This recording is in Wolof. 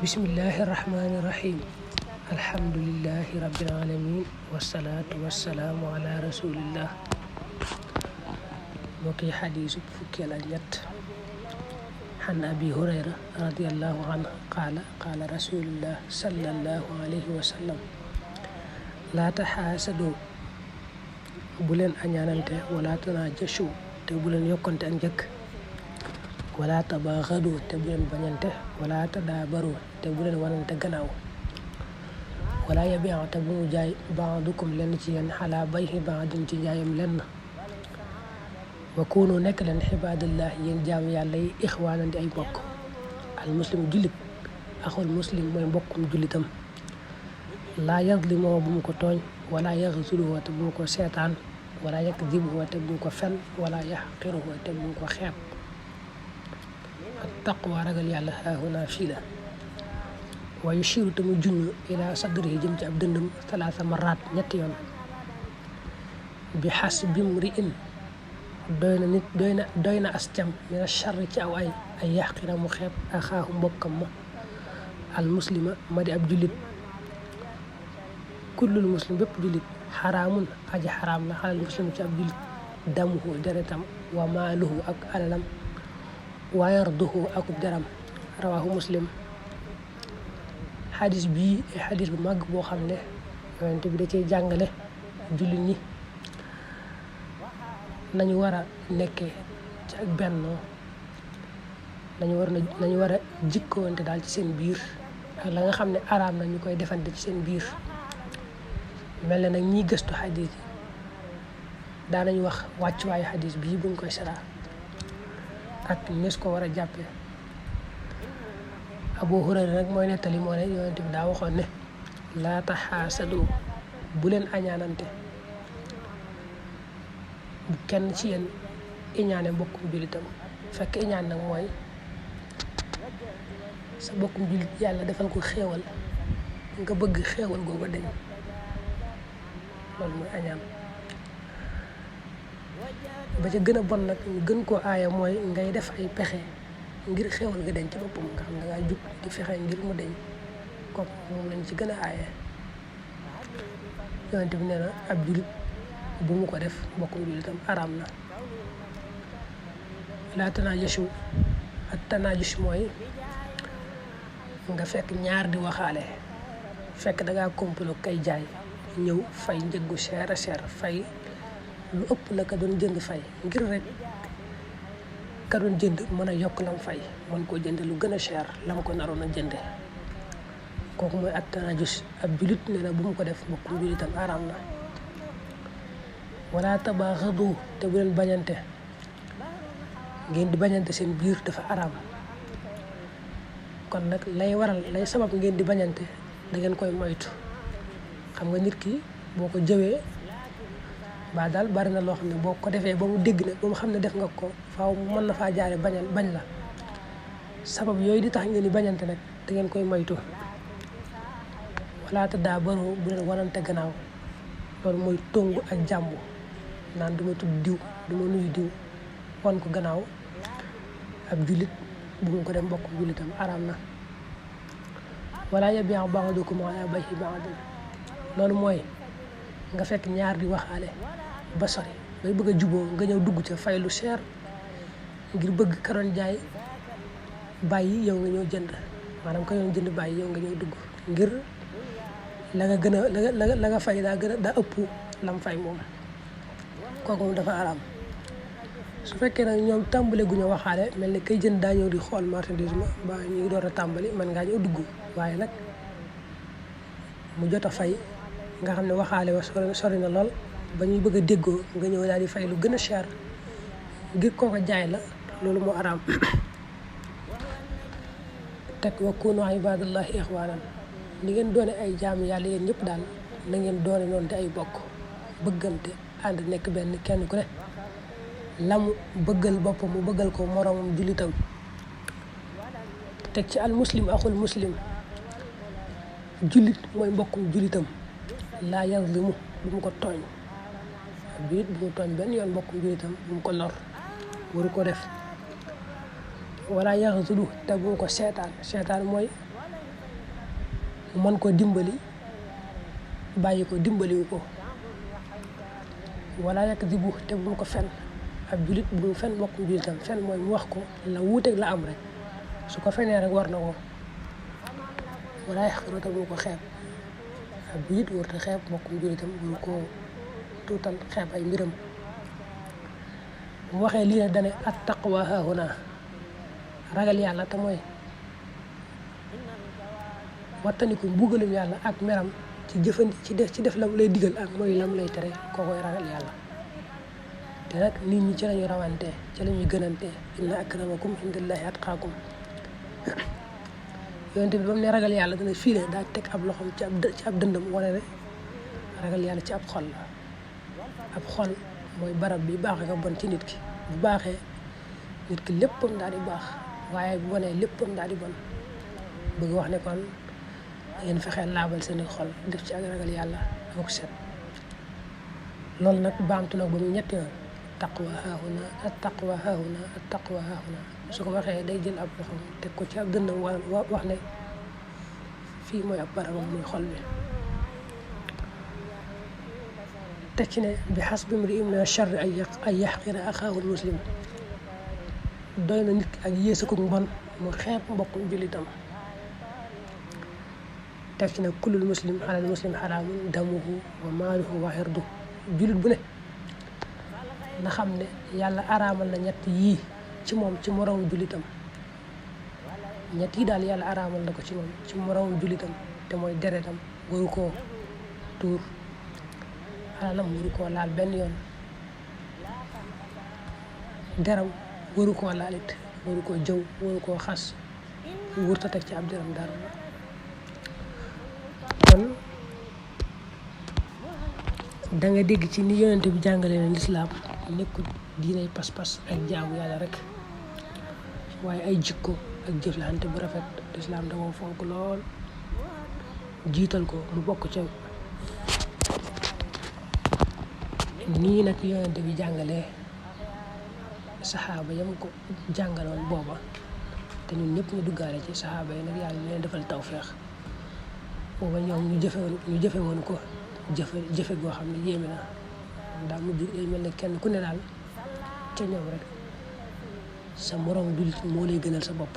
bismillahi rahmaani rahim alhamdulillahi rabbil alamin wasalaatu wasalaamu ala rasulillah mbokki xadiisu fukkeel ak ñett xan abi hurayra radiallahu anhu qaala rasulullah sallallahu alayhi wa sallam laa taxaasadoo bu leen añaanante wala tanaajashu te bu leen yokkante ak njëkk wala tabaaxadu te bu leen bañante wala tadaabaru te bu leen wanante gannaaw wala yabi'a te bu mu jaay ba'dukum lenn ci yéen xalaa bay'i ba'din ci jaayam lenn wa kuunu nekk leen xibaadallah yéen jaam yàlla yi ixwaanan di ay mbokk al muslim jullit axul muslim mooy mbokkum jullitam laa yazlimoo bu mu ko tooñ wala yaxzuluhu te bu mu ko seetaan wala yakdibuhu te bu mu ko fen wala yaxqiruhu te bu mu ko xeeb taqwa ragal yàlla haahuna fii la wa yushiru te mu junñ ila sadrihi jëm ci ab dëndëm talaata maraat ñetti yoon bi xasbi mri'in doy na as cam mina charri ci aw ay yaxqira mu xeeb axaahu mbokkam ma al muslima ma di ab jullit kullul muslim bépp jullit xaraamun aji xaraam la xalal muslim ci ab jullit damuhu deretam wa maaluhu ak alalam wa yarduhu akub deram rawaahu muslim xadis bii ay xadis bu màgg boo xam ne yonent bi da cee jàngale jullit ñi nañu war a nekkee ci ak bennoo nañu war a jikkoonte daal ci seen biir ak la nga xam ne araam na ñu koy defante ci seen biir mel na nag ñiy gëstu xadis yi daanañu wax wàccuwaayu xadis bii buñ koy sara ak nes ko war a jàppee Abu Hurayra nag mooy nettali moo ne yonent bi daa waxoon ne laa taxaasadu bu leen añaanante bu kenn ci yéen iñaane mbokkum jullitam fekk iñaan nag mooy sa mbokkum jullit yàlla defal ko xéewal nga bëgg xéewal googu dañ loolu mooy añaan ba ca gën a bon nag ñu gën koo aaya mooy ngay def ay pexe ngir xéewal nga dañ ci boppam nga xam ne dangaa jug di fexe ngir mu dañ comme moom lañ ci gën a aaye yonent bi nee na ab jullit bu mu ko def mbokkum jullitam araam na laa tanaajashu ak tanaajus mooy nga fekk ñaar di waxaale fekk dangaa complot kay jaay ñëw fay njëggu cher a cher fay lu ëpp la ka doon jënd fay ngir rek ka doon jënd mën a yokk lam fay mën koo jënd lu gën a cher lam ko naroon a jënde kooku mooy at tanajus ab julit nee na bu mu ko def mbokkum julitam araam na wala tabaxadu te bu leen bañante ngeen di bañante seen biir dafa araam kon nag lay sabab ngeen di bañante da ngeen koy moytu xam nga nit ki boo ko jëwee ba daal bari na loo xam ne boo ko defee ba mu dégg na ba mu xam ne def nga ko faaw mën na faa jaare bañ la sabab yooyu di tax ngeen di bañante nag da ngeen koy moytu wala tadaabaru bu leen wanante gannaaw loolu mooy tongu ak jàmbu naan du ma tudd diw du ma nuyu diw wan ko gannaaw ab jullit bu mu ko def mbokk jullitam araam na wala yabi'a ba'dukum ala bay'i ba'din loolu mooy nga fekk ñaar di waxaale ba sori bay bëgg a juboo nga ñëw dugg ca fay lu cher ngir bëgg ka doon jaay bàyyi yow nga ñëw jënd maanaam ka doon jënd bàyyi yow nga ñëw dugg ngir la nga gën a la nga fay daa ëpp lam fay moom kooku moom dafa araam su fekkee nag ñoom tàmbale gu ñu waxaale mel ni kay jënd daa ñëw di xool marchandise ma ba ñu ngi door a tàmbali mën ngaa ñëw dugg waaye nag mu jot a fay nga xam ne waxaale wa sori na lool ba ñuy bëgg a déggoo nga ñëw daal di fay lu gën a cher ngir kooko jaay la loolu moo araam teg wa kuunu ibadallahi ixwaanan ni ngeen doone ay jaam yàlla yéen ñëpp daal na ngeen doone noonu te ay bokk bëggante ànd nekk benn kenn ku ne lamu bëggal boppam mu bëggal ko moroomam jullitam teg ci al muslim axul muslim jullit mooy mbokkum jullitam laa yazlimu bu mu ko tooñ ak jullit bu mu tooñ benn yoon mbokkum jullitam bu mu ko lor waru ko def wala yaxzulu te bu mu ko seetaan mooy mën ko dimbali bàyyi ko dimbaliwu ko wala yakdibu te bu mu ko fen ab julit bu mu fen mbokkum julitam fen mooy mu wax ko la wuuteeg la am rek su ko fenee rek war na ko wala yaxqiru te bu mu ko xeeb ab julit warta xeeb mbokkum julitam bu ko tuutal xeeb ay mbiram bu waxee lii nag dane at taqwa haahuna ragal yàlla te mooy wattandiku mbugalum yàlla ak meram ci def lam lay digal ak mooy lam lay tere kookoy ragal yàlla te nag nit ñi ci lañu rawante ci lañuy gënante inna akramakum indallahi atqaakum yonent bi ba mu ne ragal yàlla dana fii la daa teg ab loxoom ci ab dëndam wane ne ragal yàlla ci ab xol la ab xol mooy barab bi baax nga bon ci nit ki bu baaxee nit ki léppam daal di baax waaye bu bonee léppam daal di bon bëgg wax ne kon ngeen fexee laabal seeni xol def ci ak ragal yàlla ak set loolu nag baamtu nag ba mu ñetti yoon taqwa haahuna at taqwa haahuna at taqwa haahuna su ko waxee day jël ab loxoom teg ko ci ab dëndam wax ne fii mooy ab barabam muy xol bi teg ci ne bi hasbi imri'in mina sharri ay yaxqira axaahul muslim doy na nit ki ak yéesa ko mbon mu xeeb mbokkum jullitam teg ci ne kullul muslim alal muslim xaraamun damuhu wa maaluhu wa irduhu jullit bu ne na xam ne yàlla araamal na ñett yii ci moom ci moroom jullitam ñett yi daal yàlla araamal na ko ci moom ci moroom jullitam te mooy deretam waru koo tuur alalam waru koo laal benn yoon deram waru koo laalit waru koo jëw waru koo xas wurta teg ci ab deram dara kon da nga dégg ci ni yonente bi jàngale na lislaam nekkul diinay pas-pas ak jaamu yàlla rek waaye ay jikko ak jëflante bu rafet lislaam da koo fonk lool jiital ko mu bokk ca nii nag yonente bi jàngalee saxaaba yam ko jàngaloon booba te ñun ñëpp ñu duggaale ci saxaaba yi nag yàlla leen defal tawfeex booba ñoom ñu jëfe woon ko jëfe goo xam ne yéeme na daa mujj day mel ne kenn ku ne daal ca ñoom rek sa moroom jullit moo lay gënal sa bopp